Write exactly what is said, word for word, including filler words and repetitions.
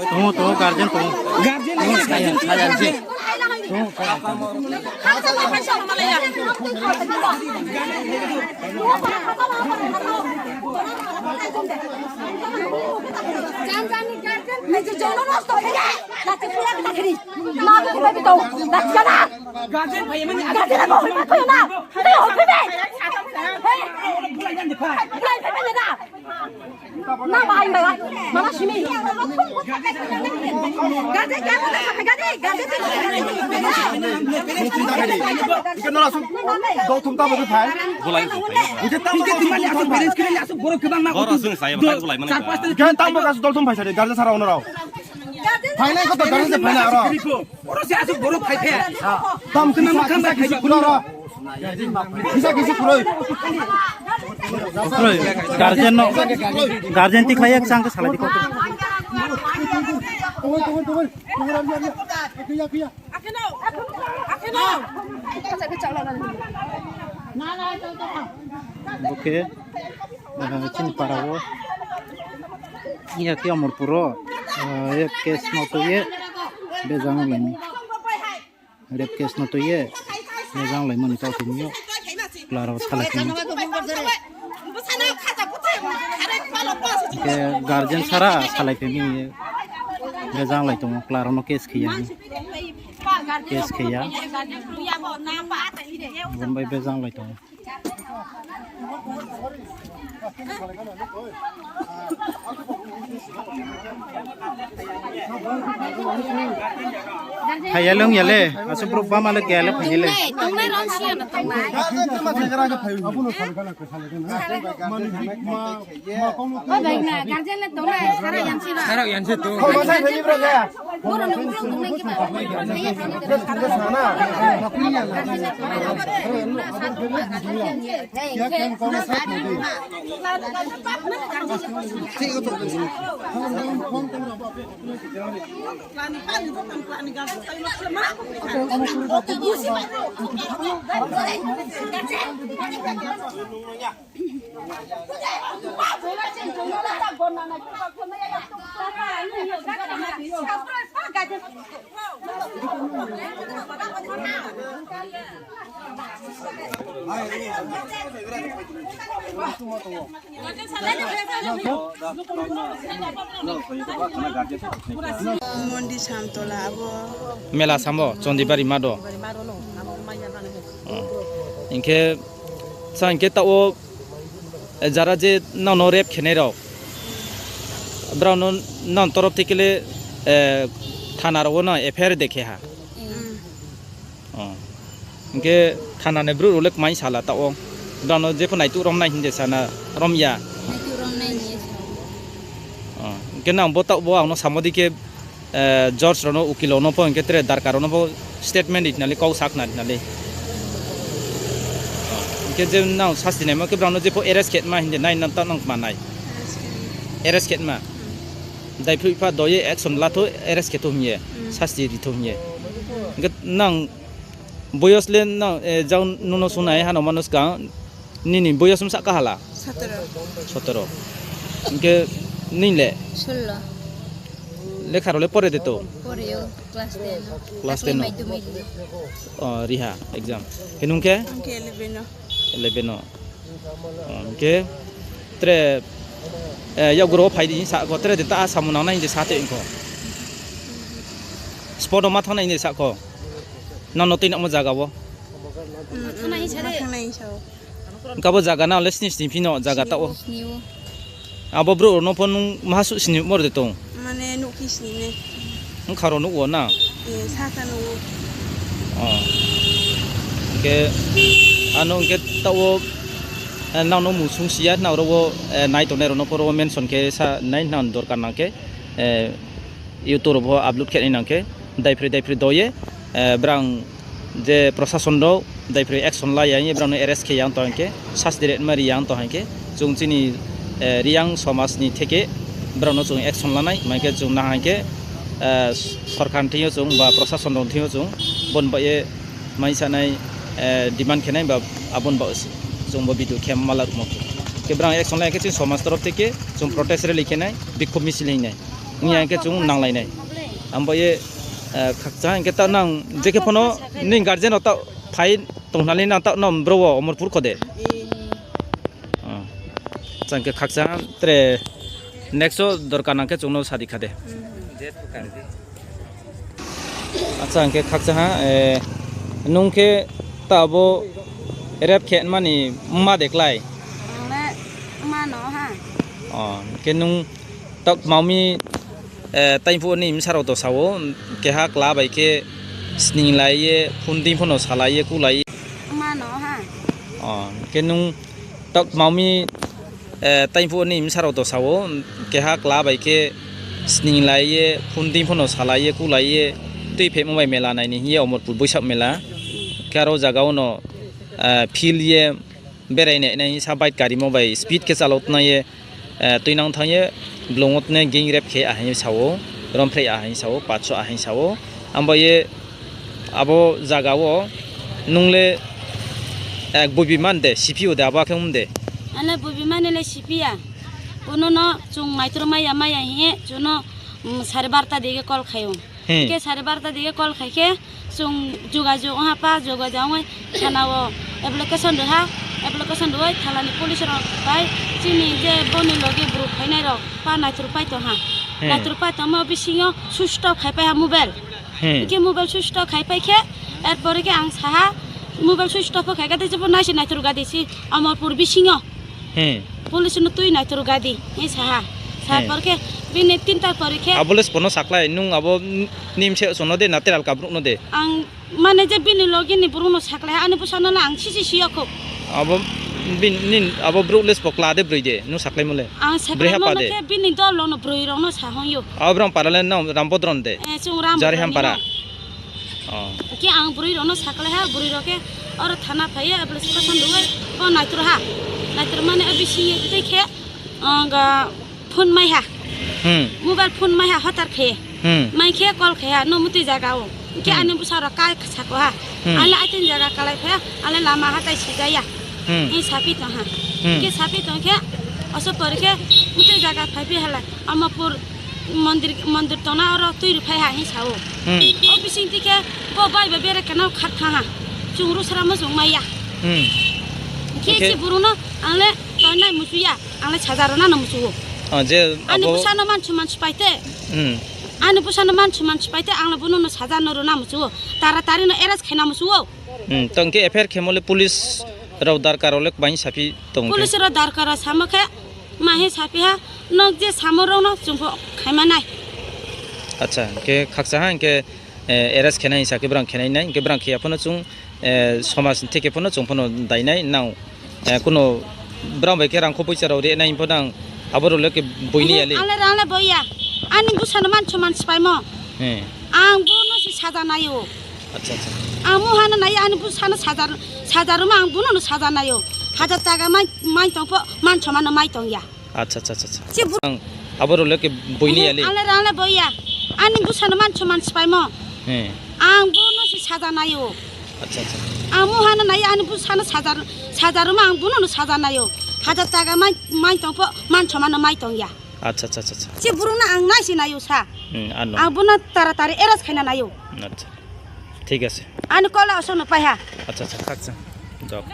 Tongo, tongo, guardian tongo. Guardian tongo, saya, saya, saya. Hingke tamo kasu dolthum phaisari, garja sara ono rao. Phainai koto garja se phainai aro. Oro se asuk borok phai phe. Tam kisa kisa kisa kuro ro. Kisa kisa kuro. Kuro. Guardian no. Guardian ti khlai ek chang ke salai di ko. Tunggu, tunggu, tunggu. Tunggu, tunggu, tunggu. Kiya, kiya. Oke. Ah, chini para o. Iya ke Amarpur o. Ah, iya case no to ye. Bejang lani. Rape case no to ye, mejang lai mani tao tini yo. Klarao salai tini. Ke guardian sara salai tini ye. Mejang lai tongo, klarao no case khiya. Case khiya. Bombai bejang lai tongo. Hayalong yale, asuk bro bama le kaya le phanyele. Tongnai, tongnai, rong siya na tongnai. O bai na, guardian le tongnai, sara yansi ba. Sara yansi to. Boro nung bro tongnai ki ba. Mondi Samtola abo. Mela sambo, Chondibari mado. Oh. Hinkhe, sa hinkhe ta o, eh, jara je nono rape khenai rok. Brao no, non torof thekele, eh, thana rogo no F I R dekhe ha. Mm. Oh. Hinkhe thana ni bru rule kwmai sala ta o. Brao no jepho naituk rom nai hinde sana rom ya. Naituk rom nai ni. Oh. Hinkhe nang bo ta bo ang no samodi khe eh, George rono, ukil rono pho hinkhe tere darkar rono pho statement rinali, kok sakna rinali. Hinkhe je nang sasti naima khe brao no jepho arrest khetma hinde nai nang ta nang manai. Arrest khetma. Dai phui pha doye action latho arrest khetho hiye. Hmm. Sasti ritho hiye. Hinkhe nang boyos le nang, eh, jang nuno sunai hano manuska. Nini boyos wngsa kahala? Sotoro. Sotoro. Hinkhe nini le? Sullo. Lekha rok le pore de to? Pore o, class ten o. Class ten o. Madhyamik. Oh, riha exam. Hinkhe nwng khe? Nwng khe eleven o. Eleven o. Oh, hinkhe tre, eh, yakguro phai di sa ko tre de ta samung nang nai hinwi sa te wngkho. Spot o ma thang nai hinwi sa kho. Nang no twi nangma jaga o. Mm, mm, ma thang nai hinwi sa o. Wngkha bo jaga na le sini sini phino jaga ta o. Sini o. Abo bro no phone nung maha su sini mor de tong. Mane nukhi sini ne. Wngkha ro nuk o na. Eh, sa sa nuk o. Oh. Ke ano ke ta o, eh, nang no musung siya na ro, eh, nai to nai ro no poro mention ke sa nai nang dorkar nang ke, eh, YouTube ro bo upload khe nang ke dai phri dai phri doye, eh, brang je prosason rok daiphri action la ya, brao no arrest khe yang to hinkhe, sasti ret ma ri yang to hinkhe, chwng chini, eh, Riyang somaj ni theke brao no chwng action lanai, hinkhe chwng na hinkhe, eh, sorkar ni thing yo chwng ba prosason rok ni thing yo chwng bon bai ye mai sanai, eh, demand khe nai ba abon ba chwng bo video khe ma la rwmo khe. Ke brang action lai ke chwng somaj torof theke chwng protest rally khenai, bikhop misil hingnai. Wngya ke chwng nanglainai. Ambo ye, eh, khakcha hingke ta nang jeke phono ning guardian o ta phai tonghnani nang ta nom bro o Omorpur khode. Ah. Chang ke khakcha tre next o dorkar nang ke chwngno sadi khade. Acha hingke khakcha ha, eh, nung khe ta abo rep khe mani ma de klai? Ang le ma no ha. Oh, ke nung tak maumi, eh, taiphu ni msarok to sao, keha kla bai khe sning lai ye, phun ding phono salai ye, kulai ye. Ma no ha. Oh, ke nung tak maumi, eh, taiphu ni msarok to sao, keha kla bai khe sning lai ye, phun ding phono salai ye, kulai ye, twi phemo bai mela naini hiye Omorpur Boisak mela. Khe aro jaga o no, eh, phil ye, berai nai nai sa bike karimo bai speed khe chalok tna ye, eh, twi nang thang ye, blong o tne ging rep khe ahai sao, rom phrei ahai sao, patso ahai sao. Ambo ye abo jaga o nung le, eh, buibi man de, C P O de, abo khe wng de. Ano buibi mani le C P ya. Bono no chwng naitor maya maya hiye, chuno, mm, sare barta dige call khayo. Hmm. Ke sare barta dige call khai khe, chwng jogajog wngha pa, jogajog wngwi thana o application rwha, application rwwi thanani police rok bai chini je boni logi bwrwi phainai rok pa naitor pai tongha. Hmm. Naitor pai tongma bisingo switch off khai pai ha mobile. Hmm. Hingke mobile switch off khai pai khe, erpore khe ang saha mobile switch off khai khe tei jebo naisi naitor gadi si Amarpur bisingo. Hmm. Police no twi naitor gadi, e saha. Sa Hmm. Por khe bini tinta pore khe. Abo le spono saklai, nung abo n-, nimse sono de na teral kabruk no de. Ang mane je bini logi ni burung no saklai, ani bwsa no la ang sisi siyo khuk. Abo bin, nin, abo bruk le spokla de broi de, nung saklai mole. Ang Broi saklai hapa mole de. Khe bini dol no broi rok no sahong yo. Abo brang para le nang Rambodron de. Eh, chung Rambodron Jari ni hampara. No. Oh. Khe ang bwrwi rokno saklai ha, bwrwi rok khe oro thana phaiya, application rwwi bo naitor ha. Naitor mani a bisingo tei khe, ang, phone mai ha. Hmm. Mobile phone mai ha hotar khe. Hmm. Mai khe call khai ha, no mutwi jaga o. Khe Hmm. Ani bwsa rok kai sako ha. Hmm. Ale aitini jaga kalai phaiya, ale lama ha tai sijaya. Hmm. Ni sapi tong ha. Hmm. Khe sapi tong khe, oso por khe mutwi jaga phai phi hala. Amapur mondir, mondir tona oro twi rwphai ha hin sao. Hmm. O bising twi khe bo bai bai bere kena khat kha ha. Chung ru sara mo chung maya. Hmm. Khe Okay. Si burung no ang le tongnai musuya, ang le saja rwna no musuo. Oh, je Ani abo bwsa no mansu mansu paite. Hmm. Ani bwsa no mansu mansu paite, ang le bono no saja no rwna musuo. Tara tari no arrest khaina musuo. Hmm. Tong khe F I R khemo le police rok darkar rok le bai sapi tong khe. Police rok darkar rok samo khe. Mahe sapiha, nok je samorokno chwngpho khaimanai. Acha, hwnkhe khakcha ha, hwnkhe, eh, arrest khenai hinsa khe bwrang khenai nai, hwnkhe bwrang khiya phano chwng, eh, somaj theke phano chwng phano dainai nang, eh, kuno bwrang bai khe rang kho poisa rok re nai phano ang abo rok le khe buini ya le. Ale rang le boya, ani bwsano man soman sipaimo. He. Ang bono se saja naio. Acha, acha. Ang mo hana nai ani bwsano saja, saja rwma ang bono no saja naio. Hajar taka mai, mai tongpho, man somano mai tongya. Acha, acha, acha, acha. Si bu- Ang abo role ke boini ya le. Ale rang le boya. Ani bwsano man soman sipaimo. He. Ang bono se saja naio. Acha, acha. Ang mo hana nai ani bwsano saja, saja rwma ang bono no saja naio. Hajar taka mai, mai tongpho, man somano mai tongya. Acha, acha, acha, acha. Si burung na ang nai se naio sa. Hmm, ano. Ang bono tara tari arrest khaina naio. Acha. Thik ase. Ani kola osono paiha. Acha, acha, khakcha. Dok.